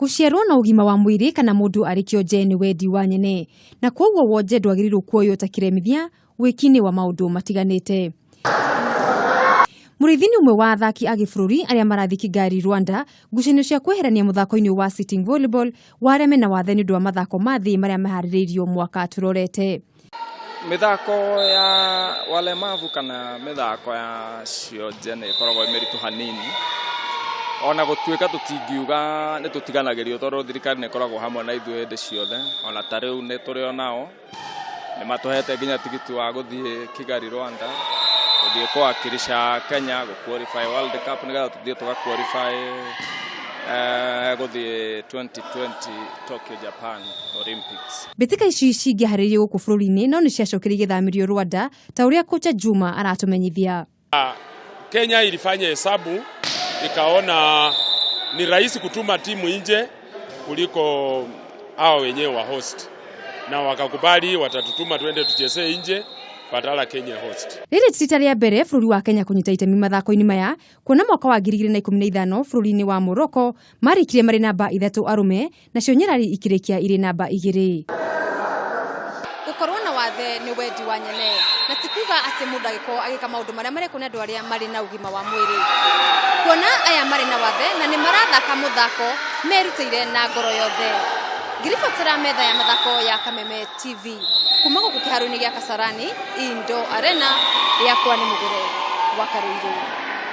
Gũciarwo na ũgima wa mwĩrĩ kana mũndũ arĩ kĩonje nĩ wendi wa nyene, na kwoguo wonje ndwagĩrĩirwo kuoywo ta kĩremithia wĩki-inĩ wa maũndũ matiganĩte. Mũrĩithi nĩ ũmwe wa athaki a gĩbũrũri arĩa marathiĩ Kigali, Rwanda, ngucanio cia kweherania mũthako-inĩ wa sitting volleyball wa arĩa mena wathe nĩ ũndũ wa mathako ma thĩ marĩa maharĩrĩirio mwaka tũrorete. Mĩthako ya walemavu kana mĩthako ya cionje nĩ ĩkoragwo ĩ mĩritũ hanini, ona gũtuĩka tũtingiuga nĩ tũtiganagĩrio, tondũ thirikari nĩ ĩkoragwo hamwe na ithuĩ hĩndĩ ciothe. Ona ta rĩu nĩ tũrĩ o nao, nĩ matũhete nginya tigiti wa gũthiĩ Kigali, Rwanda, gũthiĩ kũwakilisha Kenya gũ qualify World Cup, nĩgetha tũthiĩ tũga qualify gũthiĩ 2020 Tokyo, Japan Olympics. Mbĩtĩka ici cingĩharĩirio gũkũ bũrũri-inĩ no nĩ ciacokire igĩthamĩrio Rwanda, ta ũrĩa kocha Juma aratũmenyithia. Kenya ilifanya hesabu, ikaona ni rahisi kutuma timu nje kuliko hao wenyewe wa host, na wakakubali watatutuma tuende tuchezee nje badala Kenya host. Rĩrĩ ti rita rĩa mbere bũrũri wa Kenya kũnyita itemi mathako-inĩ maya, kuona mwaka wa 2015 bũrũri-inĩ wa Morocco marĩkirie marĩ namba 3 arũme, nacio nyarari ikĩrĩkia irĩ namba 2. Gũkorwo na wathe nĩ wendi wa nyene, na ti kuga atĩ mũndũ angĩkorwo agĩka maũndũ marĩa marekwo nĩ andũ arĩa marĩ na ũgima wa mwĩrĩ. Kuona aya marĩ na wathe na nĩ marathaka mũthako merutĩire na ngoro yothe. Ngĩribotera metha ya mathako ya Kameme TV kuma gũkũ kĩharo-inĩ gĩa Kasarani Indoor Arena, yakwa nĩ Mũgũre wa Karũirũ.